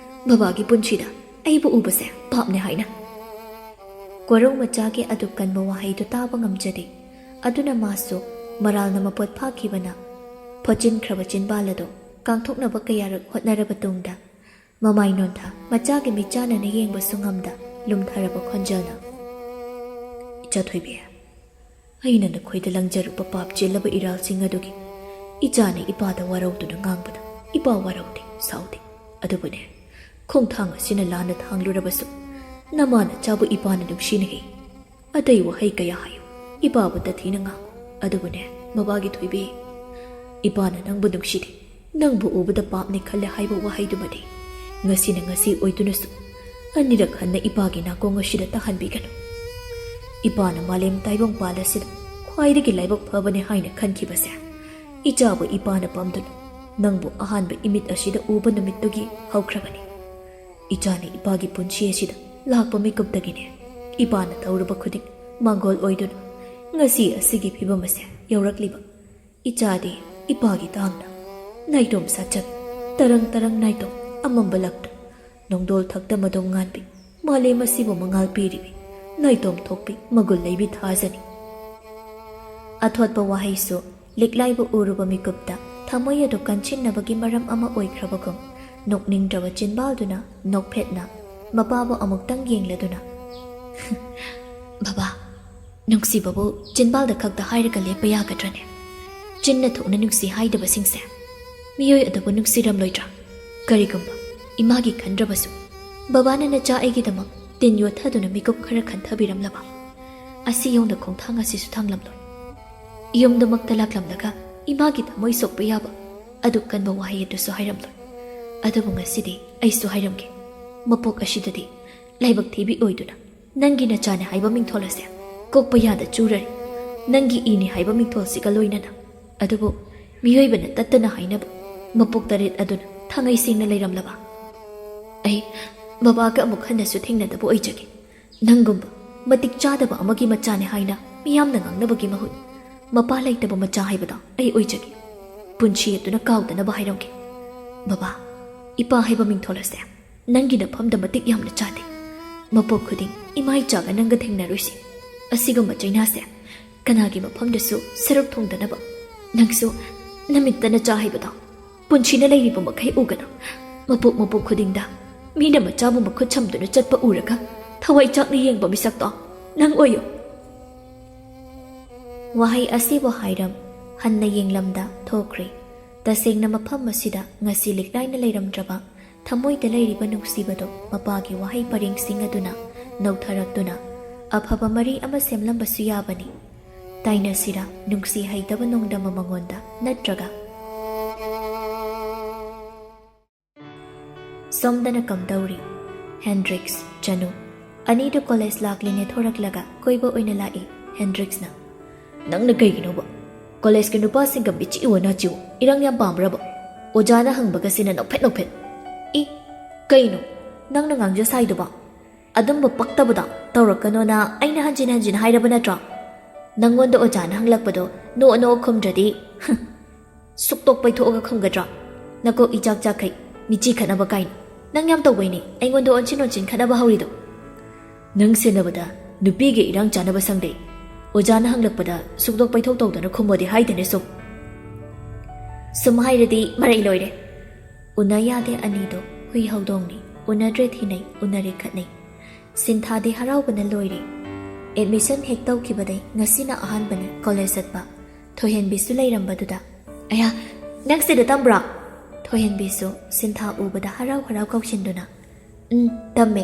ꯕꯕꯥꯒꯤ ꯄꯨꯟꯁꯤꯗ ꯑꯩꯕꯨ ꯎꯕꯁꯦ ꯄꯥꯞꯅꯦ ꯍꯥꯏꯅ꯫" ꯀꯣꯔꯧ ꯃꯆꯥꯒꯤ ꯑꯗꯨꯛ ꯀꯟꯕ ꯋꯥꯍꯩꯗꯨ ꯇꯥꯕ ꯉꯝꯖꯗꯦ꯫ ꯑꯗꯨꯅ ꯃꯥꯁꯨ ꯃꯔꯥꯜꯅ ꯃꯄꯣꯠ ꯐꯥꯈꯤꯕꯅ ꯐꯣꯠꯆꯤꯟꯈ꯭ꯔꯕ ꯆꯤꯟꯕꯥꯜ ꯑꯗꯨ ꯀꯥꯡꯊꯣꯛꯅꯕ ꯀꯌꯥꯔꯛ ꯍꯣꯠꯅꯔꯕ ꯇꯨꯡꯗ, ꯃꯃꯥꯏ ꯅꯣꯟꯊ ꯃꯆꯥꯒꯤ ꯃꯤꯠꯆꯥꯟꯅꯅ ꯌꯦꯡꯕꯁꯨ ꯉꯝꯗ ꯂꯨꯝꯊꯔꯕ ꯈꯣꯟꯖꯦꯜꯅ, "ꯏꯆꯥ ꯊꯣꯏꯕꯤ, ꯑꯩꯅ ꯅꯈꯣꯏꯗ ꯂꯪꯖꯔꯨꯕ ꯄꯥꯞ ꯆꯦꯜꯂꯕ ꯏꯔꯥꯜꯁꯤꯡ ꯑꯗꯨꯒꯤ ꯏꯆꯥꯅ ꯏꯄꯥꯗ ꯋꯥꯔꯧꯗꯨꯅ ꯉꯥꯡꯕꯗ ꯏꯄꯥ ꯋꯥꯔꯧꯗꯦ, ꯁꯥꯎꯗꯦ꯫ ꯑꯗꯨꯕꯨꯅꯦ, ꯈꯣꯡꯊꯥꯡ ꯑꯁꯤꯅ ꯂꯥꯟꯅ ꯊꯥꯡꯂꯨꯔꯕꯁꯨ ꯅꯃꯥ ꯅꯆꯥꯕꯨ ꯏꯄꯥꯅ ꯅꯨꯡꯁꯤꯅꯩ꯫ ꯑꯇꯩ ꯋꯥꯍꯩ ꯀꯌꯥ ꯍꯥꯏꯌꯨ, ꯏꯄꯥꯕꯨ ꯇꯊꯤꯅ ꯉꯥꯡꯉꯨ꯫ ꯑꯗꯨꯕꯨꯅꯦ, ꯃꯕꯥꯒꯤ ꯊꯣꯏꯕꯤ, ꯏꯄꯥꯅ ꯅꯪꯕꯨ ꯅꯨꯡꯁꯤꯗꯦ, ꯅꯪꯕꯨ ꯎꯕꯗ ꯄꯥꯞꯅꯤ ꯈꯜꯂꯦ ꯍꯥꯏꯕ ꯋꯥꯍꯩꯗꯨꯃꯗꯤ ꯉꯁꯤꯅ ꯉꯁꯤ ꯑꯣꯏꯗꯨꯅꯁꯨ ꯑꯅꯤꯔꯛ ꯍꯟꯅ ꯏꯄꯥꯒꯤ ꯅꯥꯀꯣꯡ ꯑꯁꯤꯗ ꯇꯥꯍꯟꯕꯤꯒꯅꯨ꯫ ꯏꯄꯥꯅ ꯃꯥꯂꯦꯝ ꯇꯥꯏꯕꯪ ꯄꯥꯜ ꯑꯁꯤꯗ ꯈ꯭ꯋꯥꯏꯗꯒꯤ ꯂꯥꯏꯕꯛ ꯐꯕꯅꯤ ꯍꯥꯏꯅ ꯈꯟꯈꯤꯕꯁꯦ ꯏꯆꯥꯕꯨ ꯏꯄꯥꯅ ꯄꯥꯝꯗꯨꯅ ꯅꯪꯕꯨ ꯑꯍꯥꯟꯕ ꯏꯃꯤꯠ ꯑꯁꯤꯗ ꯎꯕ ꯅꯨꯃꯤꯠꯇꯨꯒꯤ ꯍꯧꯈ꯭ꯔꯕꯅꯤ꯫ ꯏꯆꯥꯅ ꯏꯄꯥꯒꯤ ꯄꯨꯟꯁꯤ ꯑꯁꯤꯗ ꯂꯥꯛꯄ ꯃꯤꯀꯨꯞꯇꯒꯤꯅꯦ ꯏꯄꯥꯅ ꯇꯧꯔꯨꯕ ꯈꯨꯗꯤꯡ ꯃꯥꯡꯒꯣꯜ ꯑꯣꯏꯗꯨꯅ ꯉꯁꯤ ꯑꯁꯤꯒꯤ ꯐꯤꯕꯝ ꯑꯁꯦ ꯌꯧꯔꯛꯂꯤꯕ꯫ ꯏꯆꯥꯗꯤ ꯏꯄꯥꯒꯤ ꯇꯥꯡꯅ ꯅꯥꯏꯇꯣꯝ ꯁꯥꯆꯠ, ꯇꯔꯪ ꯇꯔꯪ ꯅꯥꯏꯇꯣꯝ ꯑꯃꯝꯕ ꯂꯛꯇ ꯅꯣꯡꯗꯣꯜ ꯊꯛꯇ ꯃꯗꯣꯝ ꯉꯥꯟꯕꯤ, ꯃꯥꯂꯦꯝ ꯑꯁꯤꯕꯨ ꯃꯉꯥꯜ ꯄꯤꯔꯤꯕꯤ ꯅꯥꯏꯇꯣꯝ ꯊꯣꯛꯄꯤ ꯃꯒꯨꯟ ꯂꯩꯕꯤ ꯊꯥꯖꯅꯤ꯫ ꯑꯊꯣꯠꯄ ꯋꯥꯍꯩꯁꯨ ꯂꯤꯛꯂꯥꯏꯕꯨ ꯎꯔꯨꯕ ꯃꯤꯀꯨꯞꯇ ꯊꯃꯣꯏ ꯑꯗꯨ ꯀꯟꯁꯤꯟꯅꯕꯒꯤ ꯃꯔꯝ ꯑꯃ ꯑꯣꯏꯈ꯭ꯔꯕꯒꯨꯝ, ꯅꯣꯛꯅꯤꯡꯗ꯭ꯔꯕ ꯆꯤꯟꯕꯥꯜꯗꯨꯅ ꯅꯣꯛꯐꯦꯠꯅ ꯃꯄꯥꯕꯨ ꯑꯃꯨꯛꯇꯪ ꯌꯦꯡꯂꯗꯨꯅ, "ꯕꯕꯥ, ꯅꯨꯡꯁꯤꯕꯕꯨ ꯆꯤꯟꯕꯥꯜꯗ ꯈꯛꯇ ꯍꯥꯏꯔꯒ ꯂꯦꯞꯄ ꯌꯥꯒꯗ꯭ꯔꯅꯦ? ꯆꯤꯟꯅ ꯊꯣꯛꯅ ꯅꯨꯡꯁꯤ ꯍꯥꯏꯗꯕꯁꯤꯡꯁꯦ ꯃꯤꯑꯣꯏ ꯑꯗꯨꯕꯨ ꯅꯨꯡꯁꯤꯔꯝꯂꯣꯏꯗ꯭ꯔꯥ? ꯀꯔꯤꯒꯨꯝꯕ ꯏꯃꯥꯒꯤ ꯈꯟꯗ꯭ꯔꯕꯁꯨ ꯕꯕꯥꯅ ꯅꯆꯥ ꯑꯩꯒꯤꯗꯃꯛ ꯇꯤꯟ ꯌꯣꯠꯊꯗꯨꯅ ꯃꯤꯀꯨꯞ ꯈꯔ ꯈꯟꯊꯕꯤꯔꯝꯂꯕ ꯑꯁꯤ ꯌꯧꯅ ꯈꯣꯡꯊꯥꯡ ꯑꯁꯤꯁꯨ ꯊꯥꯡꯂꯝꯂꯣꯏ꯫ ꯌꯨꯝꯗꯃꯛꯇ ꯂꯥꯛꯂꯝꯂꯒ ꯏꯃꯥꯒꯤ ꯊꯃꯣꯏ ꯁꯣꯛꯄ ꯌꯥꯕ ꯑꯗꯨꯛ ꯀꯟꯕ ꯋꯥꯍꯩ ꯑꯗꯨꯁꯨ ꯍꯥꯏꯔꯝꯂꯣꯏ꯫ ꯑꯗꯨꯕꯨ ꯉꯁꯤꯗꯤ ꯑꯩꯁꯨ ꯍꯥꯏꯔꯝꯒꯦ꯫ ꯃꯄꯣꯛ ꯑꯁꯤꯗꯗꯤ ꯂꯥꯏꯕꯛ ꯊꯤꯕꯤ ꯑꯣꯏꯗꯨꯅ ꯅꯪꯒꯤ ꯅꯆꯥꯅꯦ ꯍꯥꯏꯕ ꯃꯤꯡꯊꯣꯜ ꯑꯁꯦ ꯀꯣꯛꯄ ꯌꯥꯗ ꯆꯨꯔꯔꯦ꯫ ꯅꯪꯒꯤ ꯏꯅꯦ ꯍꯥꯏꯕ ꯃꯤꯡꯊꯣꯜꯁꯤꯒ ꯂꯣꯏꯅꯅ꯫ ꯑꯗꯨꯕꯨ ꯃꯤꯑꯣꯏꯕꯅ ꯇꯠꯇꯅ ꯍꯥꯏꯅꯕ ꯃꯄꯣꯛ ꯇꯔꯦꯠ ꯑꯗꯨꯅ ꯊꯥꯡꯉꯩ ꯁꯦꯡꯅ ꯂꯩꯔꯝꯂꯕ? ꯑꯩ ꯕꯕꯥꯒ ꯑꯃꯨꯛ ꯍꯟꯅꯁꯨ ꯊꯦꯡꯅꯗꯕ ꯑꯣꯏꯖꯒꯦ꯫ ꯅꯪꯒꯨꯝꯕ ꯃꯇꯤꯛ ꯆꯥꯗꯕ ꯑꯃꯒꯤ ꯃꯆꯥꯅꯦ ꯍꯥꯏꯅ ꯃꯤꯌꯥꯝꯅ ꯉꯥꯡꯅꯕꯒꯤ ꯃꯍꯨꯠ, ꯃꯄꯥ ꯂꯩꯇꯕ ꯃꯆꯥ ꯍꯥꯏꯕꯗꯣ ꯑꯩ ꯑꯣꯏꯖꯒꯦ꯫ ꯄꯨꯟꯁꯤ ꯑꯗꯨꯅ ꯀꯥꯎꯗꯅꯕ ꯍꯥꯏꯔꯝꯒꯦ꯫ ꯕꯕꯥ, ꯏꯄꯥ ꯍꯥꯏꯕ ꯃꯤꯡꯊꯣꯜ ꯑꯁꯦ ꯅꯪꯒꯤ ꯅꯐꯝꯗ ꯃꯇꯤꯛ ꯌꯥꯝꯅ ꯆꯥꯗꯦ꯫ ꯃꯄꯣꯛ ꯈꯨꯗꯤꯡ ꯏꯃꯥ ꯏꯆꯥꯒ ꯅꯪꯒ ꯊꯦꯡꯅꯔꯨꯁꯤ꯫ ꯑꯁꯤꯒꯨꯝꯕ ꯆꯩꯅꯥꯁꯦ ꯀꯅꯥꯒꯤ ꯃꯐꯝꯗꯁꯨ ꯁꯔꯨꯛ ꯊꯣꯡꯗꯅꯕ꯫ ꯅꯪꯁꯨ ꯅꯃꯤꯠꯇ ꯅꯆꯥ ꯍꯥꯏꯕꯗꯣ ꯄꯨꯟꯁꯤꯅ ꯂꯩꯔꯤꯕ ꯃꯈꯩ ꯎꯒꯅꯨ꯫ ꯃꯄꯣꯛ ꯃꯄꯣꯛ ꯈꯨꯗꯤꯡꯗ ꯃꯤꯅ ꯃꯆꯥꯕꯨ ꯃꯈꯨꯠ ꯁꯝꯗꯨꯅ ꯆꯠꯄ ꯎꯔꯒ ꯊꯋꯥꯏ ꯆꯥꯛꯅ ꯌꯦꯡꯕ ꯃꯤꯁꯛꯇꯣ ꯅꯪ ꯑꯣꯏꯌꯨ꯫ ꯋꯥꯍꯩ ꯑꯁꯤꯕꯨ ꯍꯥꯏꯔꯝ ꯍꯟꯅ ꯌꯦꯡꯂꯝꯗ ꯊꯣꯛꯈ꯭ꯔꯦ꯫ ꯇꯁꯦꯡꯅ ꯃꯐꯝ ꯑꯁꯤꯗ ꯉꯁꯤ ꯂꯤꯛꯂꯥꯏꯅ ꯂꯩꯔꯝꯗ꯭ꯔꯕ ꯊꯃꯣꯏꯗ ꯂꯩꯔꯤꯕ ꯅꯨꯡꯁꯤꯕꯗꯣ ꯃꯄꯥꯒꯤ ꯋꯥꯍꯩ ꯄꯔꯦꯡꯁꯤꯡ ꯑꯗꯨꯅ ꯅꯧꯊꯔꯛꯇꯨꯅ ꯑꯐꯕ ꯃꯔꯤ ꯑꯃ ꯁꯦꯝꯂꯝꯕꯁꯨ ꯌꯥꯕꯅꯤ꯫ ꯇꯥꯏꯅꯁꯤꯔꯥ ꯅꯨꯡꯁꯤ ꯍꯩꯇꯕ ꯅꯣꯡꯗꯝꯕ ꯃꯉꯣꯟꯗ, ꯅꯠꯇ꯭ꯔꯒ? ꯁꯣꯝꯗꯅ ꯀꯝꯗꯧꯔꯤ? ꯍꯦꯟꯗ꯭ꯔꯤꯛꯁ, ꯆꯅꯨ꯫ ꯑꯅꯤꯗꯨ ꯀꯣꯂꯦꯖ ꯂꯥꯛꯂꯤꯅꯦ ꯊꯣꯔꯛꯂꯒ ꯀꯣꯏꯕ ꯑꯣꯏꯅ ꯂꯥꯛꯏ꯫ ꯍꯦꯟꯗ꯭ꯔꯤꯛꯁꯅ, "ꯅꯪꯅ ꯀꯩꯒꯤꯅꯣꯕ ꯀꯣꯂꯦꯖꯀꯤ ꯅꯨꯄꯥꯁꯤꯡꯒ ꯃꯤꯆꯤ ꯋꯥꯅꯥꯆꯤꯎ ꯏꯔꯥꯡ ꯌꯥꯝ ꯄꯥꯝꯕ꯭ꯔꯕ? ꯑꯣꯖꯥꯅ ꯍꯪꯕꯒꯁꯤꯅ ꯅꯣꯛꯐꯦꯠ ꯅꯣꯛꯐꯦꯠ꯫ ꯏ, ꯀꯩꯅꯣ ꯅꯪꯅ ꯉꯥꯡꯖ ꯁꯥꯏꯗꯨꯕ? ꯑꯗꯨꯝꯕ ꯄꯛꯇꯕꯗꯣ ꯇꯧꯔꯛꯀꯅꯣꯅ ꯑꯩꯅ ꯍꯟꯖꯤꯟ ꯍꯟꯖꯤꯟ ꯍꯥꯏꯔꯕ ꯅꯠꯇ꯭ꯔꯣ? ꯅꯪꯉꯣꯟꯗ ꯑꯣꯖꯥꯅ ꯍꯪꯂꯛꯄꯗꯣ ꯅꯣꯛꯑ ꯅꯣꯛꯑ ꯈꯨꯝꯗ꯭ꯔꯗꯤ, ꯍꯨꯝ, ꯁꯨꯛꯇꯣꯛ ꯄꯩꯊꯣꯛꯑꯒ ꯈꯨꯝꯒꯗ꯭ꯔꯣ? ꯅꯀꯣꯛ ꯏꯆꯥꯛ ꯆꯥꯛꯈꯩ, ꯃꯤꯆꯤ ꯈꯠꯅꯕ ꯀꯥꯏꯅ꯫ ꯅꯪ ꯌꯥꯝ ꯇꯧꯕꯩꯅꯦ ꯑꯩꯉꯣꯟꯗ ꯑꯣꯟꯁꯤꯟ ꯑꯣꯟꯁꯤꯟ ꯈꯠꯅꯕ ꯍꯧꯔꯤꯗꯣ꯫ ꯅꯪ ꯁꯦꯟꯅꯕꯗ ꯅꯨꯄꯤꯒ ꯏꯔꯥꯡ ꯆꯥꯅꯕ ꯁꯪꯗꯦ꯫ ꯑꯣꯖꯥꯅ ꯍꯪꯂꯛꯄꯗ ꯁꯨꯛꯇꯣꯛ ꯄꯩꯊꯣꯛ ꯇꯧꯗꯅ ꯈꯨꯝꯃꯣꯗꯤ ꯍꯥꯏꯗꯦꯅꯦ ꯁꯨꯝ꯫ ꯁꯨꯝ ꯍꯥꯏꯔꯗꯤ ꯃꯔꯩ ꯂꯣꯏꯔꯦ꯫ ꯎꯅ ꯌꯥꯗꯦ ꯑꯅꯤꯗꯣ ꯍꯨꯏ ꯍꯧꯗꯣꯡꯅꯤ꯫ ꯎꯅꯗ꯭ꯔꯦ ꯊꯤꯅꯩ, ꯎꯅꯔꯦ ꯈꯠꯅꯩ꯫ ꯁꯤꯟꯊꯥꯗꯤ ꯍꯔꯥꯎꯕꯅ ꯂꯣꯏꯔꯦ꯫ ꯑꯦꯗꯃꯤꯁꯟ ꯍꯦꯛ ꯇꯧꯈꯤꯕꯗꯩ ꯉꯁꯤꯅ ꯑꯍꯥꯟꯕꯅꯤ ꯀꯣꯂꯦꯖ ꯆꯠꯄ꯫ ꯊꯣꯏꯍꯦꯟꯕꯤꯁꯨ ꯂꯩꯔꯝꯕꯗꯨꯗ, "ꯑꯌꯥ, ꯅꯪ ꯁꯤꯗ ꯇꯝꯕ꯭ꯔꯣ?" ꯊꯣꯏꯍꯦꯟꯕꯤꯁꯨ ꯁꯤꯟꯊꯥ ꯎꯕꯗ ꯍꯔꯥꯎ ꯍꯔꯥꯎ ꯀꯧꯁꯤꯟꯗꯨꯅ, "ꯎꯝ, ꯇꯝꯃꯦ꯫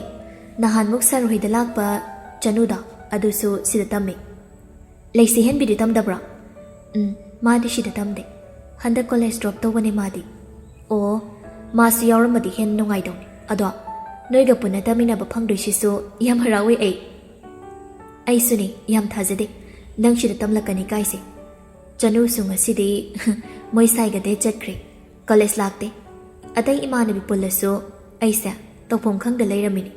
ꯅꯍꯥꯟꯃꯨꯛ ꯁꯥꯔ ꯍꯣꯏꯗ ꯂꯥꯛꯄ ꯆꯅꯨꯗꯣ, ꯑꯗꯨꯁꯨ ꯁꯤꯗ ꯇꯝꯃꯦ꯫ ꯂꯩꯁꯤ ꯍꯦꯟꯕꯤꯗꯤ ꯇꯝꯗꯕ꯭ꯔꯣ?" "ꯎꯝ, ꯃꯥꯗꯤ ꯁꯤꯗ ꯇꯝꯗꯦ꯫ ꯍꯟꯗꯛ ꯀꯣꯂꯦꯖ ꯗ꯭ꯔꯣꯞ ꯇꯧꯕꯅꯦ ꯃꯥꯗꯤ꯫" "ꯑꯣ, ꯃꯥꯁꯨ ꯌꯥꯎꯔꯝꯃꯗꯤ ꯍꯦꯟꯅ ꯅꯨꯡꯉꯥꯏꯗꯧꯅꯤ꯫ ꯑꯗꯣ ꯅꯣꯏꯒ ꯄꯨꯟꯅ ꯇꯝꯃꯤꯟꯅꯕ ꯐꯪꯗꯣꯏꯁꯤꯁꯨ ꯌꯥꯝ ꯍꯔꯥꯎꯋꯦ ꯑꯩ꯫" "ꯑꯩꯁꯨꯅꯦ, ꯌꯥꯝ ꯊꯥꯖꯗꯦ ꯅꯪ ꯁꯤꯗ ꯇꯝꯂꯛꯀꯅꯤ ꯀꯥꯏꯁꯦ꯫" ꯆꯅꯨꯁꯨ ꯉꯁꯤꯗꯤ ꯃꯣꯏ ꯁꯥꯏꯒ ꯗꯦꯠ ꯆꯠꯈ꯭ꯔꯦ꯫ ꯀꯣꯂꯦꯖ ꯂꯥꯛꯇꯦ꯫ ꯑꯇꯩ ꯏꯃꯥꯟꯅꯕꯤ ꯄꯨꯜꯂꯁꯨ ꯑꯩꯁꯦ ꯇꯧꯐꯝ ꯈꯪꯗ ꯂꯩꯔꯝꯃꯤꯅꯤ꯫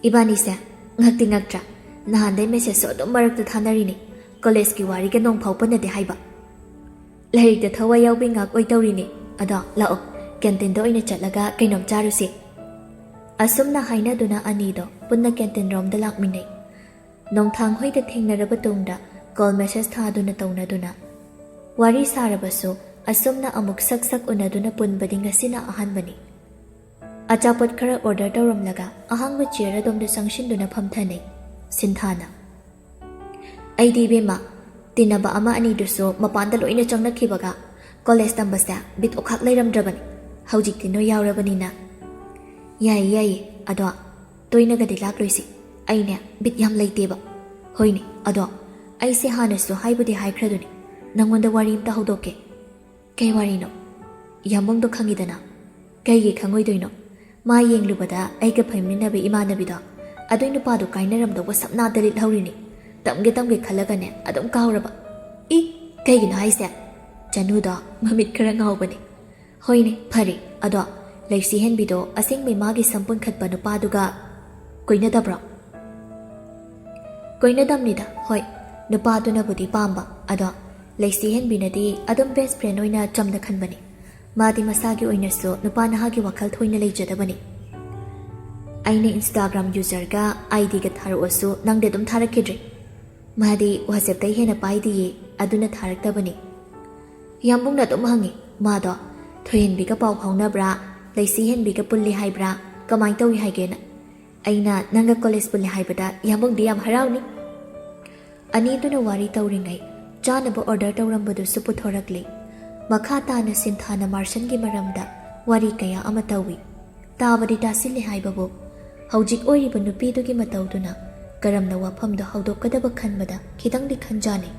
ꯏꯕꯥꯅꯤꯁꯦ ꯉꯛꯇꯤ ꯉꯛꯇ꯭ꯔꯥ? ꯅꯍꯥꯟꯗꯩ ꯃꯦꯁꯦꯖꯁꯨ ꯑꯗꯨꯝ ꯃꯔꯛꯇ ꯊꯥꯅꯔꯤꯅꯤ꯫ ꯀꯣꯂꯦꯖꯀꯤ ꯋꯥꯔꯤꯒ ꯅꯣꯡ ꯐꯥꯎ ꯄꯟꯅꯗꯦ ꯍꯥꯏꯕ꯫ ꯂꯥꯏꯔꯤꯛꯇ ꯊꯋꯥꯏ ꯌꯥꯎꯕꯤ ꯉꯥꯛ ꯑꯣꯏ ꯇꯧꯔꯤꯅꯦ꯫ ꯑꯗꯣ ꯂꯥꯛꯑꯣ, ꯀꯦꯟꯇꯤꯟꯗ ꯑꯣꯏꯅ ꯆꯠꯂꯒ ꯀꯩꯅꯣꯝ ꯆꯥꯔꯨꯁꯦ꯫ ꯑꯁꯨꯝꯅ ꯍꯥꯏꯅꯗꯨꯅ ꯑꯅꯤꯗꯣ ꯄꯨꯟꯅ ꯀꯦꯟꯇꯤꯟ ꯔꯣꯝꯗ ꯂꯥꯛꯃꯤꯟꯅꯩ꯫ ꯅꯣꯡꯊꯥꯡ ꯍꯣꯏꯗ ꯊꯦꯡꯅꯔꯕ ꯇꯨꯡꯗ ꯀꯣꯜ ꯃꯦꯁꯦꯖ ꯊꯥꯗꯨꯅ ꯇꯧꯅꯗꯨꯅ ꯋꯥꯔꯤ ꯁꯥꯔꯕꯁꯨ, ꯑꯁꯨꯝꯅ ꯑꯃꯨꯛ ꯁꯛ ꯁꯛ ꯎꯅꯗꯨꯅ ꯄꯨꯟꯕꯗꯤ ꯉꯁꯤꯅ ꯑꯍꯥꯟꯕꯅꯤ꯫ ꯑꯆꯥꯄꯣꯠ ꯈꯔ ꯑꯣꯔꯗꯔ ꯇꯧꯔꯝꯂꯒ ꯑꯍꯥꯡꯕ ꯆꯤꯌꯔ ꯑꯗꯣꯝꯗ ꯆꯪꯁꯤꯟꯗꯨꯅ ꯐꯝꯊꯅꯩ ꯁꯤꯟꯊꯥꯅ꯫ "ꯑꯩꯗꯤ ꯏꯕꯦꯝꯃ, ꯇꯤꯟꯅꯕ ꯑꯃ ꯑꯅꯤꯗꯨꯁꯨ ꯃꯄꯥꯟꯗ ꯂꯣꯏꯅ ꯆꯪꯅꯈꯤꯕꯒ ꯀꯣꯂꯦꯖ ꯇꯝꯕꯁꯦ ꯕꯤꯠ ꯑꯣꯈꯥꯛ ꯂꯩꯔꯝꯗ꯭ꯔꯕꯅꯤ꯫ ꯍꯧꯖꯤꯛꯇꯤ ꯅꯣꯏ ꯌꯥꯎꯔꯕꯅꯤꯅ꯫ ꯌꯥꯏꯌꯦ, ꯌꯥꯏꯌꯦ, ꯑꯗꯣ ꯇꯣꯏꯅꯒꯗꯤ ꯂꯥꯛꯂꯣꯏꯁꯤ꯫ ꯑꯩꯅꯦ ꯕꯤꯠ ꯌꯥꯝ ꯂꯩꯇꯦꯕ꯫ ꯍꯣꯏꯅꯦ, ꯑꯗꯣ ꯑꯩꯁꯦ ꯍꯥꯟꯅꯁꯨ ꯍꯥꯏꯕꯨꯗꯤ ꯍꯥꯏꯈ꯭ꯔꯗꯨꯅꯤ, ꯅꯪꯉꯣꯟꯗ ꯋꯥꯔꯤ ꯑꯝꯇ ꯍꯧꯗꯣꯛꯀꯦ꯫" "ꯀꯩ ꯋꯥꯔꯤꯅꯣ?" "ꯌꯥꯝꯕꯨꯡꯗꯣ ꯈꯪꯉꯤꯗꯅ꯫" "ꯀꯩꯒꯤ ꯈꯪꯉꯣꯏꯗꯣꯏꯅꯣ? ꯃꯥ ꯌꯦꯡꯂꯨꯕꯗ ꯑꯩꯒ ꯐꯝꯃꯤꯟꯅꯕ ꯏꯃꯥꯟꯅꯕꯤꯗꯣ, ꯑꯗꯨꯏ ꯅꯨꯄꯥꯗꯣ ꯀꯥꯏꯅꯔꯝꯗꯧꯕ ꯁꯞꯅꯥꯗ ꯂꯤꯠꯍꯧꯔꯤꯅꯤ꯫ ꯇꯝꯒꯦ ꯇꯝꯒꯦ ꯈꯜꯂꯒꯅꯦ ꯑꯗꯨꯝ ꯀꯥꯎꯔꯕ꯫" "ꯏ, ꯀꯩꯒꯤꯅꯣ ꯍꯥꯏꯁꯦ?" ꯆꯅꯨꯗꯣ ꯃꯃꯤꯠ ꯈꯔ ꯉꯥꯎꯕꯅꯤ꯫ "ꯍꯣꯏꯅꯦ, ꯐꯔꯦ, ꯑꯗꯣ ꯂꯩꯁꯤ ꯍꯦꯟꯕꯤꯗꯣ ꯑꯁꯦꯡꯕꯩ ꯃꯥꯒꯤ ꯁꯝ ꯄꯨꯟꯈꯠꯄ ꯅꯨꯄꯥꯗꯨꯒ ꯀꯣꯏꯅꯗꯕ꯭ꯔꯣ?" "ꯀꯣꯏꯅꯗꯝꯅꯤꯗ, ꯍꯣꯏ, ꯅꯨꯄꯥꯗꯨꯅꯕꯨꯗꯤ ꯄꯥꯝꯕ, ꯑꯗꯣ ꯂꯩꯁꯤ ꯍꯦꯟꯕꯤꯅꯗꯤ ꯑꯗꯨꯝ ꯕꯦꯁ ꯐ꯭ꯔꯦꯟ ꯑꯣꯏꯅ ꯆꯝꯅ ꯈꯟꯕꯅꯤ꯫ ꯃꯥꯗꯤ ꯃꯁꯥꯒꯤ ꯑꯣꯏꯅꯁꯨ ꯅꯨꯄꯥ ꯅꯍꯥꯒꯤ ꯋꯥꯈꯜ ꯊꯣꯏꯅ ꯂꯩꯖꯗꯕꯅꯤ꯫ ꯑꯩꯅ ꯏꯟꯁꯇꯥꯒ꯭ꯔꯥꯝ ꯌꯨꯖꯔꯒ ꯑꯥꯏ ꯗꯤꯒ ꯊꯥꯔꯛꯑꯁꯨ ꯅꯪꯗꯤ ꯑꯗꯨꯝ ꯊꯥꯔꯛꯈꯤꯗ꯭ꯔꯦ꯫ ꯃꯥꯗꯤ ꯋꯥꯆꯦꯞꯇꯩ ꯍꯦꯟꯅ ꯄꯥꯏꯗꯤꯌꯦ, ꯑꯗꯨꯅ ꯊꯥꯔꯛꯇꯕꯅꯤ꯫" ꯌꯥꯝꯕꯨꯡꯅ ꯑꯗꯨꯝ ꯍꯪꯉꯤ, "ꯃꯥꯗꯣ ꯊꯣꯏꯍꯦꯟꯕꯤꯒ ꯄꯥꯎ ꯐꯥꯎꯅꯕ꯭ꯔꯥ? ꯂꯩꯁꯤ ꯍꯦꯟꯕꯤꯒ ꯄꯨꯜꯂꯤ ꯍꯥꯏꯕ꯭ꯔꯥ? ꯀꯃꯥꯏꯅ ꯇꯧꯏ ꯍꯥꯏꯒꯦꯅ?" ꯑꯩꯅ ꯅꯪꯒ ꯀꯣꯂꯦꯖ ꯄꯨꯜꯂꯤ ꯍꯥꯏꯕꯗ ꯌꯥꯝꯕꯨꯡꯗꯤ ꯌꯥꯝ ꯍꯔꯥꯎꯅꯤ꯫ ꯑꯅꯤꯗꯨꯅ ꯋꯥꯔꯤ ꯇꯧꯔꯤꯉꯩ ꯆꯥꯅꯕ ꯑꯣꯔꯗꯔ ꯇꯧꯔꯝꯕꯗꯨꯁꯨ ꯄꯨꯊꯣꯔꯛꯂꯤ꯫ ꯃꯈꯥ ꯇꯥꯅ ꯁꯤꯟꯊꯥꯅ ꯃꯥꯔꯁꯟꯒꯤ ꯃꯔꯝꯗ ꯋꯥꯔꯤ ꯀꯌꯥ ꯑꯃ ꯇꯧꯏ꯫ ꯇꯥꯕꯗꯤ ꯇꯥꯁꯤꯜꯂꯦ ꯍꯥꯏꯕꯕꯨ, ꯍꯧꯖꯤꯛ ꯑꯣꯏꯔꯤꯕ ꯅꯨꯄꯤꯗꯨꯒꯤ ꯃꯇꯧꯗꯨꯅ ꯀꯔꯝꯅ ꯋꯥꯐꯝꯗꯣ ꯍꯧꯗꯣꯛꯀꯗꯕ ꯈꯟꯕꯗ ꯈꯤꯇꯪꯗꯤ ꯈꯟꯖꯥꯟꯅꯩ꯫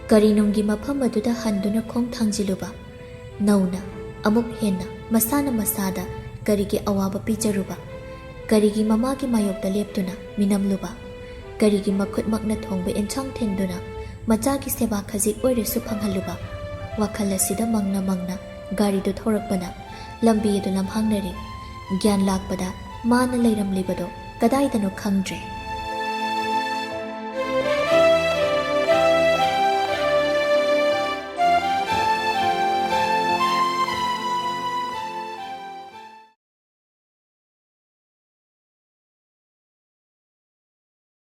ꯀꯔꯤꯅꯨꯡꯒꯤ ꯃꯐꯝ ꯑꯗꯨꯗ ꯍꯟꯗꯨꯅ ꯈꯣꯡ ꯊꯥꯡꯖꯤꯜꯂꯨꯕ, ꯅꯧꯅ ꯑꯃꯨꯛ ꯍꯦꯟꯅ ꯃꯁꯥꯅ ꯃꯁꯥꯗ ꯀꯔꯤꯒꯤ ꯑꯋꯥꯕ ꯄꯤꯖꯔꯨꯕ? ꯀꯔꯤꯒꯤ ꯃꯃꯥꯒꯤ ꯃꯥꯌꯣꯛꯇ ꯂꯦꯞꯇꯨꯅ ꯃꯤꯅꯝꯂꯨꯕ? ꯀꯔꯤꯒꯤ ꯃꯈꯨꯠꯃꯛꯅ ꯊꯣꯡꯕ ꯑꯦꯟꯁꯥꯡ ꯊꯦꯟꯗꯨꯅ ꯃꯆꯥꯒꯤ ꯁꯦꯕꯥ ꯈꯖꯤꯛ ꯑꯣꯏꯔꯁꯨ ꯐꯪꯍꯜꯂꯨꯕ? ꯋꯥꯈꯜ ꯑꯁꯤꯗ ꯃꯪꯅ ꯃꯪꯅ ꯒꯥꯔꯤꯗꯨ ꯊꯧꯔꯛꯄꯅ ꯂꯝꯕꯤ ꯑꯗꯨ ꯂꯝꯍꯥꯡꯅꯔꯤ꯫ ꯒ꯭ꯌꯥꯟ ꯂꯥꯛꯄꯗ ꯃꯥꯅ ꯂꯩꯔꯝꯂꯤꯕꯗꯣ ꯀꯗꯥꯏꯗꯅꯣ ꯈꯪꯗ꯭ꯔꯦ꯫